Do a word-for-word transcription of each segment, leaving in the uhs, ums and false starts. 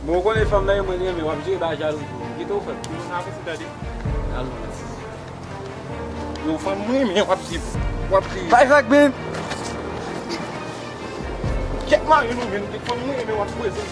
Bon, ou konnen fanm nan e mwen li renmen, w ap jere bagay jalouzi. Kite w fè. Yo, fanm mwen renmen, w ap di, w ap di. Bay vag, men. Kèt mari nou, men, fanm mwen renmen, w ap prezan.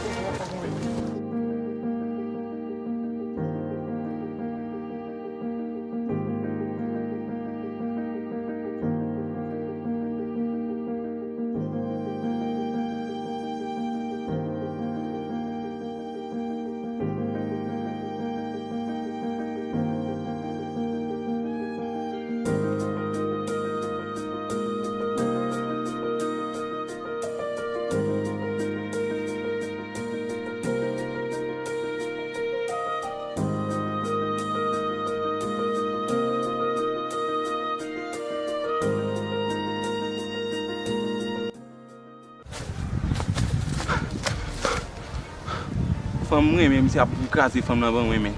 Fanm mwen renmen, misye ap kraze fanm nan ban mwen, men.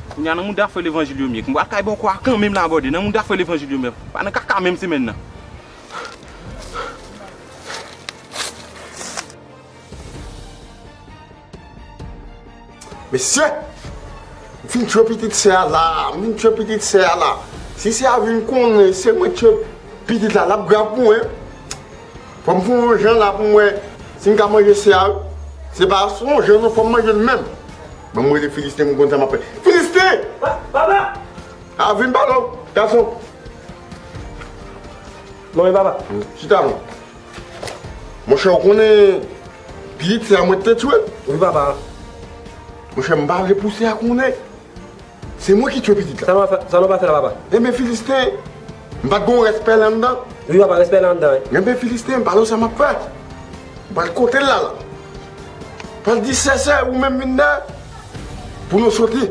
Kounye a nan mouda frè levanjil yo m ye. Mwen pral kay bòkò a kanmenm la, gòde. Nan mouda frè levanjil yo m ye. Pa nan kaka menm semèn nan. Mesye! M fin tchwe pitit sè a la, m fin tchwe pitit sè a la. Si sè a vin konnen se mwen tchwe pitit la, l ap grav pou mwen. Fò m fè yon jan la pou m wè si m ka manje sè a, wi. Se pa yon jan non, fò m manje l menm. Ban m rele Filisten pou m konn sa m ap fè. Filisten! Pa-, papa! A, vin pale w, gason. Mwen, papa. Chita non. Monchè, ou konnen pitit sè a mwen te tchwe? Wi, papa. Monchè, m pa vle pou sè a konnen. Se mwen ki tchwe pitit la. Sa nou fè, sa nou pa fè la, papa? Enben, Filisten, m pa t gen yon rès pèlen anndan? Wi, papa, rès pèlen anndan, wi. Enben, Filisten, m pale w sa m ap fè. M pral kote l la, la. M pral di sè, sè, ou menm vin dèyè. Pou nou soti,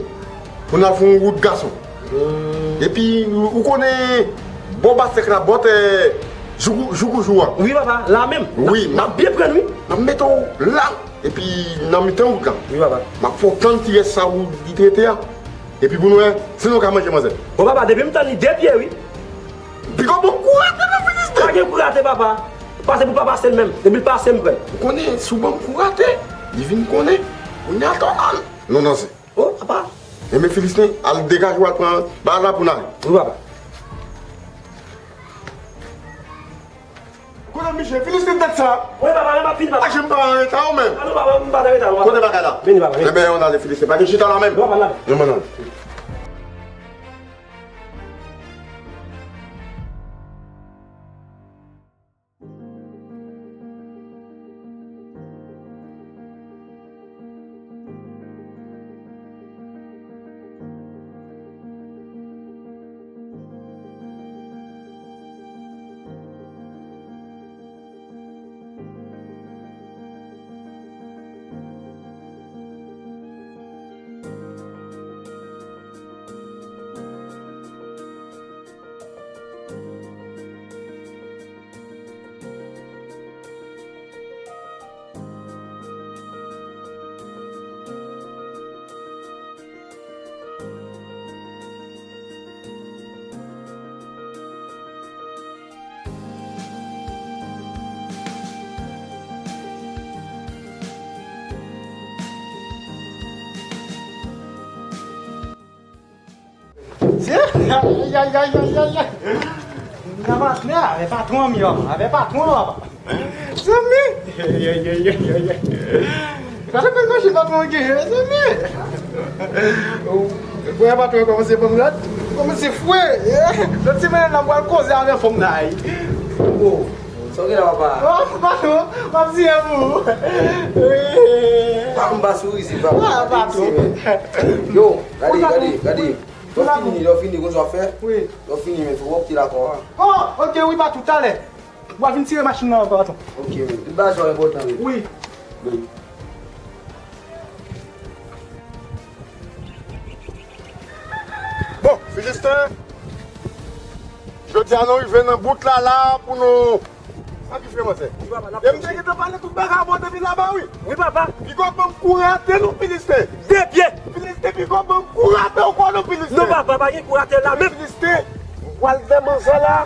pou n al fè yon wout gason. Hmm. Epi, ou, ou konnen, bò Basèk la, bòt, eh, Jougou-, Jougoujou a. Wi, papa, la menm. Wi, n ap byen pran, wi. N ap mete w la, epi nan mitan wout la. Wi, papa. M ap fè w tann ti rès sa wout li trete a. Epi pou nou wè, si nou ka manje manzè. Bon, papa, depi m tann li de pye, wi. Piga w ban m kou rate, non, Filisten! Pa gen kou rate, papa. Pase pou pa pase l menm. Depi l pase, m pran l. Ou konnen, si w ban m kou rate, li vin konnen. Kounye a, tò, non, non, se. Oh, papa. Enben, Filisten, al degaje w al pran bagay la pou n ale. Wi, papa. Kote Miche? Filisten tèt sa. Wi, papa, men m ap vini, papa. Aje m pa an reta ou menm. A non, papa, m pa an reta, non, papa. Kote bagay la? Vini, papa, vini. Enben, ann ale, Filisten. Pa gen chita la menm. Non, papa, n ale. Enben, ann ale. Ayayayayayay. Nan patnè, avè patwon an, mi papa, avè patwon an, papa. Zanmi! Ayayayayayay. Gade kòman machin patwon an genyen, zanmi! Ou wè patwon an kòmanse pran rad, kòmanse fwe. Lòt semèn la, m pral koze avè fanm nan, ay. Oh. Sa w gen la, papa? Oh, patwon, m ap siyen pou ou. Wi. Pa m pa souri, se pa. Ah, patwon. Yo, gade, gade, gade. Lè w fini, lè w fini, konn sa w ap fè? Wi. Lè w fini, men fò w kite lakò a. Oh, ok, wi, patwon, talè. W a vin tire machin nan ankò, patwon. Ok, men tout bagay sa yo enpòtan, wi. Wi. Wi. Bon, Filisten, jodi a nou rive nan bout la, la, pou nou Sa ki fè manzè? Wi, papa, n ap... E m te gentan pale tout bagay a bò depi laba, wi. Wi, papa. Piga w ban m kou rate non, Filisten. De pye. Filisten, piga w ban m kou rate ankò non, Filisten. Non, papa, pa gen kou rate la menm. Filisten, m pral vè manzè la.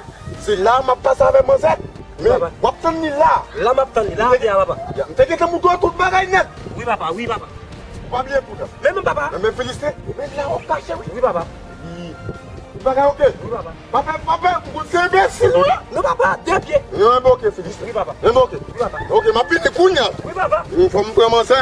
Se la m ap pase avè manzè. Men, papa, w ap tann li la. La m ap tann li, la atè a, papa. M te gentan moutre w tout bagay nèt. Wi, papa, wi, papa. Ou pa bliye kou la. Men, men, papa. Men, men, Filiste, ou menm la, w ap kache, wi. Wi, papa. Wi. Bagay oke. Wi, papa. Papa, papa, ou se enbesil ou ye. Non, papa, de pye. Non, men oke, Filiste. Wi, papa. Men oke. Wi, papa. Oke, m ap vini kounye a. Wi, papa. Fò m pran manzè.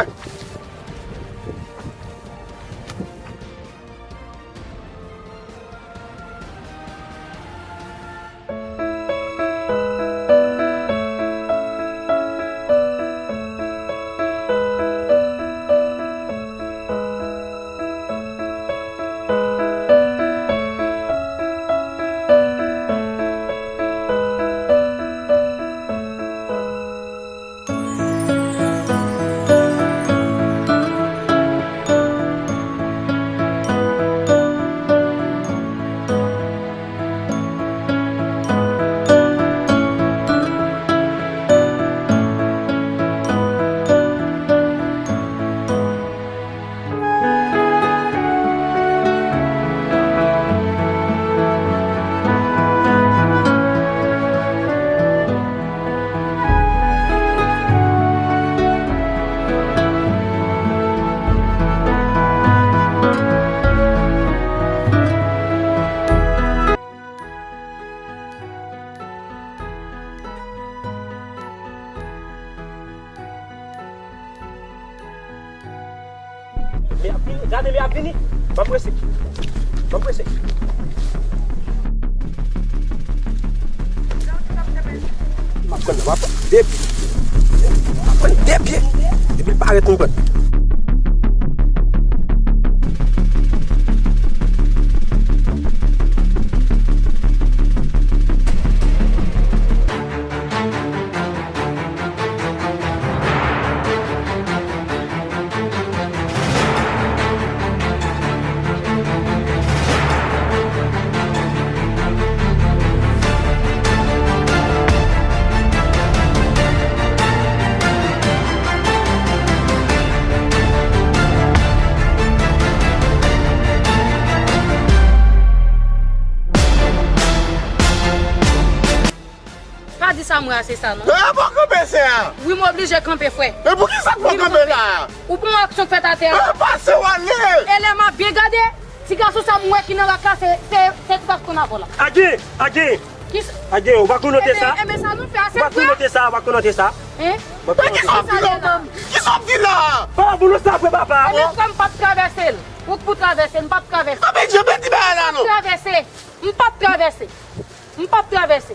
Lè ap vini, gade lè ap vini. M ap prese. M ap prese. M ap pran, m ap pran de pye. M ap pran de pye. Depi l parèt, m pran. Pa di sa mwen a, se sa non. E, pa kanpe, sè a. Wi, m oblije kanpe, frè. E poukisa k fè w kanpe la? Ou pa wè aksyon k fèt atè a? E, pase w ale. E lè m ap byen gade, ti gason sa m wè ki nan rak la, se, se, se ti gason konn avè w la. Agen, agen. Agen, ou pa konn note sa? Enben, sa nou fè a, se vre. Ou pa konn note sa, ou pa konn note sa. Hein? Men kisa w ap di la menm? Kisa w ap di la? Papa, pou nou sa vre, papa. Enben, frè, m p ap travèse l. Ou pou travèse, m p ap travèse. Anben, janbe ti bagay la non. M p ap travèse. M p ap travèse. M p ap travèse.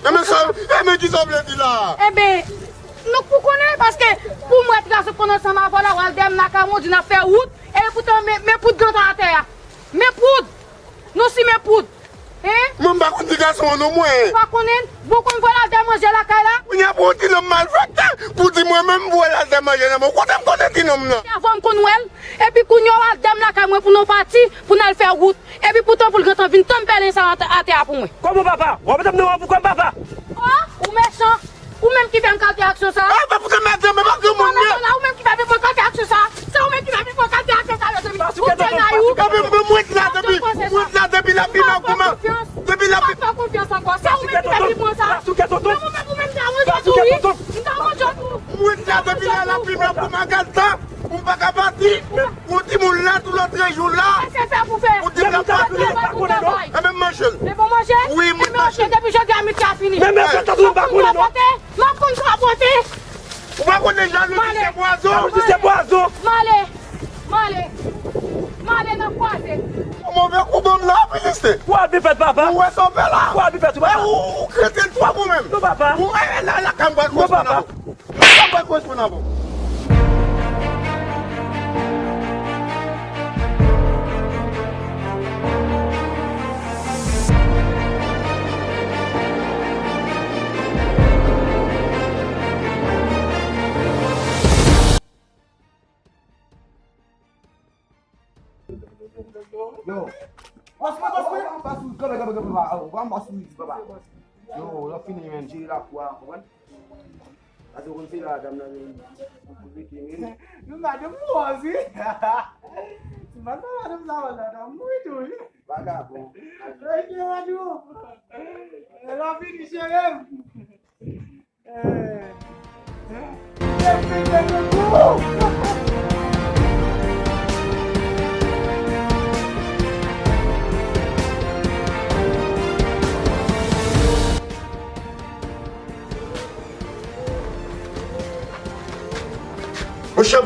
Enben sa, enben kisa w vle di la? Enben, nou pou konnen, paske pou m wè ti gason konn ansanm avè w la, w al dèyè m lakay mwen, w di n ap fè wout, e poutan men, men poud k antre atè a. Men poud! Nou simen poud! Hein? Mwen m pa konn ti gason an non mwen. Ou pa konnen? Bon, konn vwè l al dèyè manje lakay la? Kounye a pou yon ti nonm malfektè, pou di mwen menm m voye l al dèyè manje nan men w. Kote m konnen ti nonm nan? Avan m konn wè l, epi kounye a w al dèyè m lakay mwen pou nou pati, pou n al fè wout. Epi poutan pou l gentan vin tann pèlen sa atè a pou mwen. Kòman papa? W ap tann nan pou kòm papa? Oh, ou mechan! Ou menm ki fè m kalte aksyon sa? Ah, men poutan mèt janbe pa granmoun li. Ou menm ki fè m kalte aksyon sa? Se ou menm ki fè m kalte aksyon sa, mezanmi. Ou fè nan ou. Mwen la depi, mwen la depi la pi nan kouman. Depi la pi. Ou pa fè konfyans ankò. Se ou menm ki fè m sa. Ou menm, ou menm, ta manje tou, wi. M ta manje tou. Mwen la depi la, la pi nan kouman, gad sa. Ou pa ka pati. Ou timoun la tou lòt jou la. Ou di la pati. E menm manje l. Wi, mwen manje l. Depi jodi a, mi ka fini. Men men fè tankou m pa konnen non. M ap konn sa pote. Ou pa konnen jalouzi se pwazon. Jalouzi se pwazon. M ale. M ale. M ale nan kwaze. Move kou ban m la, Filiste. Kwa bi fèt papa. Ou wè sa w fè la? Kwa bi fèt papa. Ou krete l twòp ou menm. Non papa. Ou wè la la ka m pral koresponn avè w. La ka m pral koresponn avè w. Yo. Bòs mwen, bòs mwen. Anba sou, kanpe, kanpe, kanpe, papa. Anba sou, papa. Yo, lè w fini menm, jere lakou a, konprann? Paske w konn se la, dam nan, pou veke, wi. Nou madanm wòz, wi. Si m pa t fè madanm sa, madanm mouri tou, wi. Vagabon. Rete, madanm. Lè w fini, jere m. Eh. Eh.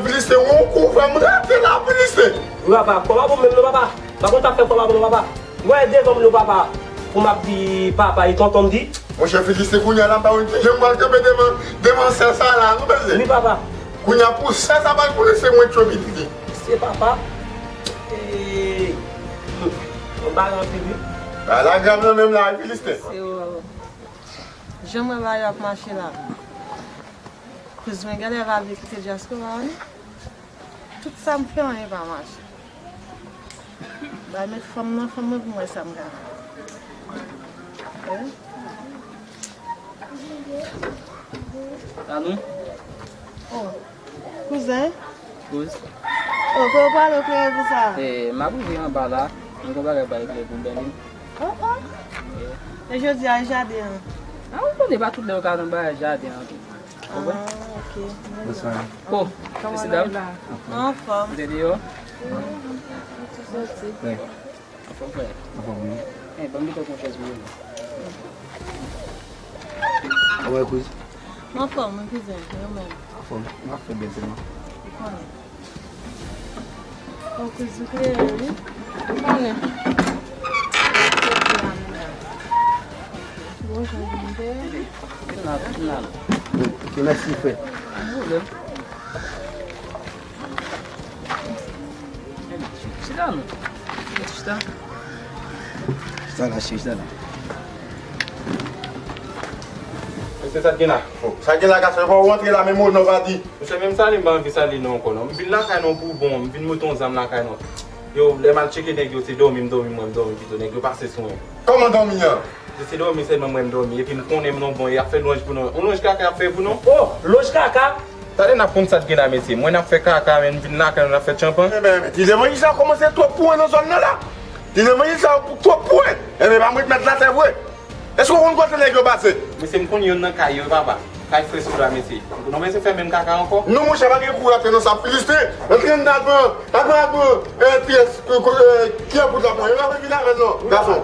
Filisten, yon kou fè m rete la, Filisten. Wi, papa, kòb pa bon menm non, papa. Pa konn sa fè kòb pa bon non, papa. Mwen devan m non, papa. Pou m ap di papa e tonton m di. Monchè Filisten, kounye a la, pa yon ti jan m pral kanpe devan, devan sè sa la, non, mesye. Wi, papa. Kounye a pou sè sa pral konnen se mwen ki tchwe pitit li. Se papa. E, m pa anpil, wi. Bagay la grav nan menm la, wi, Filisten. Se ou, papa. Jan m wè bagay yo ap mache la. Kouz mwen genlè pa vle kite dyaspora a, non. Tout sa m fè, anyen pa mache. Ba met fanm nan, fanm mwen pou m wè sa m ka fè. Wi. Tanou? Oh, kouzen? Kouz. Oh, kote w prale, kote w prale pou sa? E, m ap rive anba la. M gon bagay bay kle pou Bèlin. Oh, oh. E jodi a, e jaden an? A, ou konnen pa tout lè yo ka nan bagay jaden an tou. Konprann? Ah, ok. Bonswa. Oh, mesye dam. Anfòm. Ou te deyò? Wi. Anfòm, frè? Anfòm, wi. Eh, ban m di konfyans pou ou. Kòman w ye, kouz? Anfòm, wi, kouzen. Yo menm? Anfòm. M ap fè byen sèlman. Ou konnen. Bon, kouz ou klere, wi. Ou konnen. Bon, jan vin fè. Vin la, vin la. Ok, mèsi, frè. Pa gen pwoblèm. Chita non. Chita. Chita la, cheri, chita la. Mesye, sa k gen la? Sa k gen la, gason? Epa ou antre la, menm ou non pa di. Mesye, menm sali m pa anvi sali nou ankò non. M vin lakay nou pou bon, m vin mete yon zam lakay nou. Yo, lè m al tcheke nèg yo, se dòmi m dòmi, mwen m dòmi pito. Nèg yo pase sou mwen. Kòman dòmi an? Se dòmi sèlman mwen m dòmi, epi m konnen m non bon, y ap fè lwanj pou nou. Yon lwanj kaka y ap fè pou nou? Oh, lwanj kaka? Talè n ap konn sa k gen la, mesye. Mwen n ap fè kaka, men n vin lakay nou, n ap fè tchanpan. Enben, ti levanjil sa kòmanse twòp pou mwen nan zòn nan la. Ti levanjil sa twòp pou mwen. Enben, pa mwen k mèt latè vre. Èske w konn kote nèg yo pase? Mesye, m konn youn nan kay yo, papa. Kay frè Soula, mesye. Non, mesye, fè menm kaka ankò. Non, monchè, pa gen kou rate nan sa, Filisten. Antre anndan, al pran, al pran, al pran, eh, pyès, eh, eh, kiyè poud la pou mwen. Yo pa vin avè l non, gason.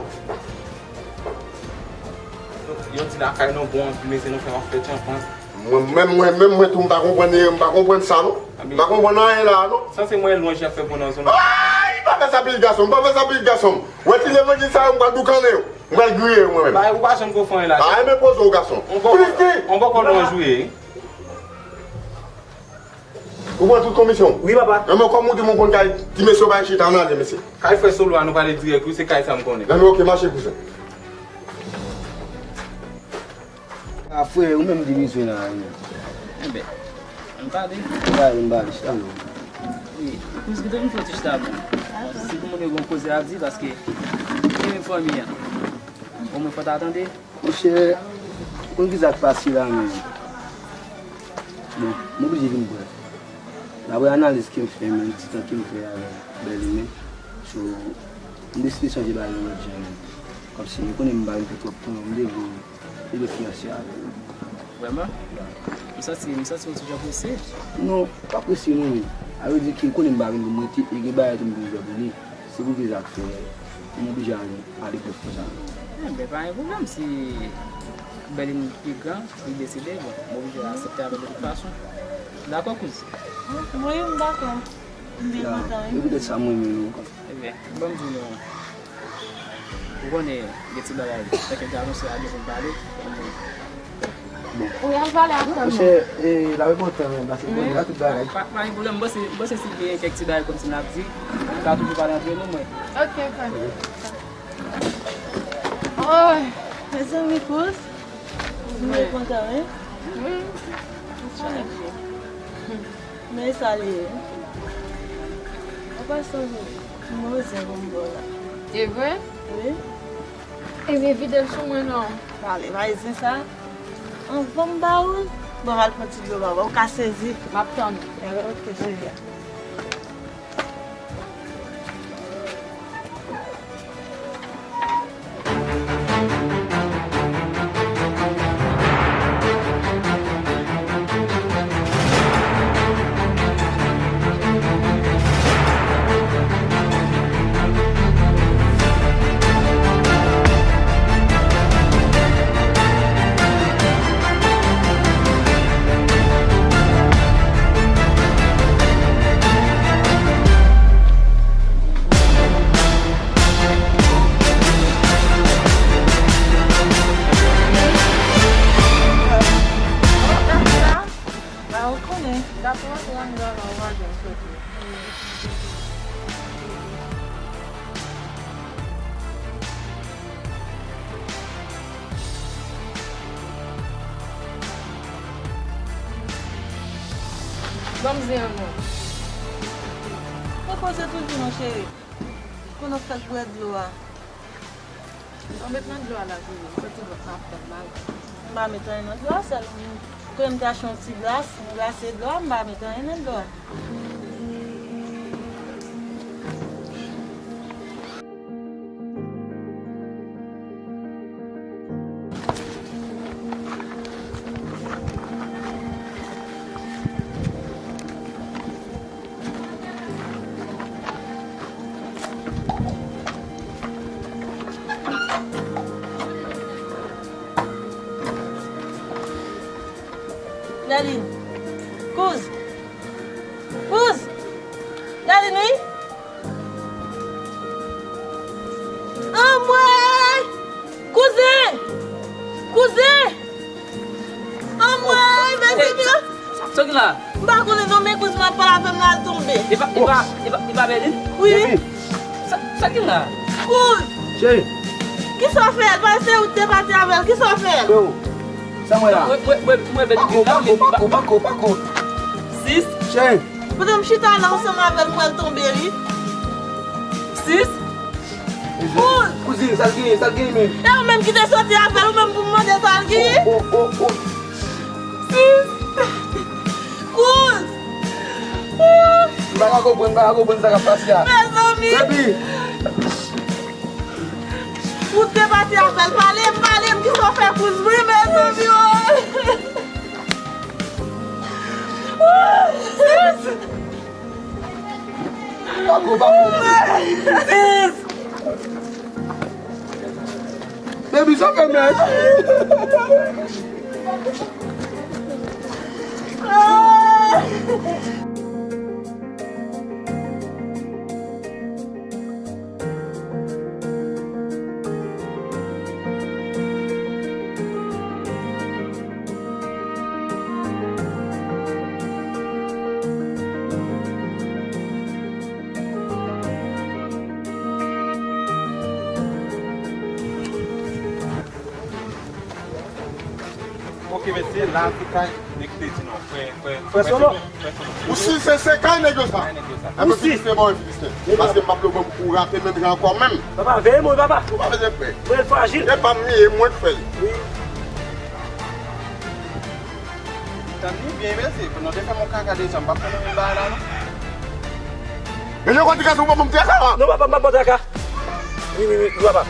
Yo di lakay nou bon anpil, mesye, nou fè w ap fè tchanpan. Mwen menm, mwen menm, mwen tou, m pa konprann, m pa konprann sa non. M pa konprann anyen la non. Sanse mwen lwanj y ap fè pou nan zòn. Ay, pa fè sa pil gason, pa fè sa pil gason. Wè ti levanjil sa yo, m pral boukannen yo. M pral griye yo mwen menm. Bay, ou pa janm ko fè anyen la. A, enben poze w gason. On bò, on bò kò lwanj ou ye. Ou pran tout komisyon? Wi, papa. Enben kòm ou di m ou konn kay ti mesye yo pa chita, ann ale, mesye. Kay frè Solo a, nou prale dirèk, wi, se kay sa m konnen. Enben, ok, mache, kouzen. A, frè, ou menm di bizwen la, wi. Enben, ann pale. Ann pale, ann pale, chita non. Wi, kouz kite m fè ti chita non. Se pou moun yo gon koze a di, paske se menm fanmi an. Omwen fò ta tande. Monchè, ou konn kisa k pase la menm? Bon, m oblije vin brèf. Daprè analiz ke m fè, menm ti tan ke m fè avèk Bèlin, so, m deside chanje bagay yon lòt jan menm. Kòmsi, ou konnen m pa vin fè twòp tan, m devle, devle fiyanse avè l. Vrèman? M santi, m santi w ti jan prese. Non, pa prese non, men. A vle di ke ou konnen m pa vin pou m rete, e gen bagay tou m bezwen pou li. Se pou vle sa k fè m oblije al, al ale brèf konsa. Enben, pa gen pwoblèm, si Bèlin pi gran, li deside, bon, m oblije aksepte avè l de tout fason. Dakò, kouz? Wi, m dakò. M byen kontan, wi. E poutèt sa m renmen nou ankò. Enben, ban m di nou, ou konnen, gen ti bagay, tanke gason se a gen pou m pale. Bon. Ou al pale ak fanmi. Monchè, e, l ap enpòtan menm, paske bon, li pa tout bagay. Pa, pa gen pwoblèm, m panse, m panse si gen kèk ti bagay kòmsi n ap di, nou ka toujou pale antre nou, mwen. Ok, ok. Oy, mezanmi, kouz. Mwen kontan, wi. Wi. Men sa li ye. An pasan, mwen zen pou m ba w la. E vre? Wi. Ebyen, vide l sou mwen non. Pale, bay zen sa. Anvan m ba ou l, bon, m al pran ti dlo ba ou. Ou ka sezi. M ap tann ou. Enben, ok, cheri. Ban m zen an non. Mwen poze toujou non cheri. Konnen w fèk bwè dlo a. Sa w met nan dlo a la, Julie? M santi vant mwen ap fè m mal. M pa met anyen nan dlo a, sèl m, konnen m te achte yon ti glas, m glase dlo a, m pa met anyen nan dlo a. Darline. Kouz. Kouz. Darline, wi. Anmwey! Kouzen! Kouzen! Anmwey, mezanmi! Sa, sa, sa ki la? M pa konnen non, men kouz mwen ap pale avè m la, l tonbe. E pa, e pa, e pa, e pa Berline? Wi. Sa, sa ki la? Kouz! Cheri. Kisa w fè l? Paske se ou ki te pati avè l. Kisa w fè l? Freo, sa mwen la. Mwen, mwen, mwen, mwen, Pako, pako, pako, pako, pako. Sis. Cheri. Pandan m chita la ansanm avè l, m wè l tonbe, wi. Sis. Kouz! Kouzin, sa l genyen, sa l genyen menm? E ou menm ki te soti avè l, ou menm pou m mande sa l genyen? Oh, oh, oh, oh. Sis! Kouz! M pa ka konprann, m pa ka konprann sa k ap pase a. Mezanmi! Baby! Ou te pati avè l, pale m, pale m, kisa w fè kouz mwen, mezanmi, oh! Sis! Pako, pako. Sis! Baby, sa fè mèch. Ok, mesye, la se kay nèg te di non, frè, frè, frè Solo. Frè Solo. Ou si se, se kay nèg yo sa. Kay nèg yo sa. Ou si. Filistè, bon, Filistè. Paske m p ap vle w ban m kou rate menm jan ankò menm. Papa, veye mwen, papa. Ou pa bezwen pè. Mwen frajil. E pa m li ye, mwen k fè l. Wi. Tann li byen, mesye. Pandan w te fè m yon kaka deja, m p ap fè nou menm bagay la, non. Men yo konn ti kase ou pa ban m traka, a. Non, papa, m p ap ba w traka. Wi, wi, wi, wi, papa.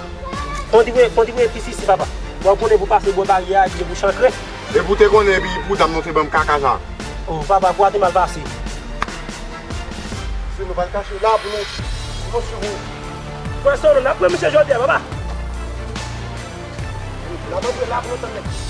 Kondi mwen, kondi mwen pis isi, papa. Bon, konnen pou pase bò baryè a, epi pou chankre. Epi w te konnen, epi pou dam nan te ban m kaka sa. Oh, papa, pou a te mal pase. Si nou pral kache la pou nou, pou nou sou ou. Frè Solo, n ap pran misye jodi a, papa. N ap antre la pou nou tann nèg.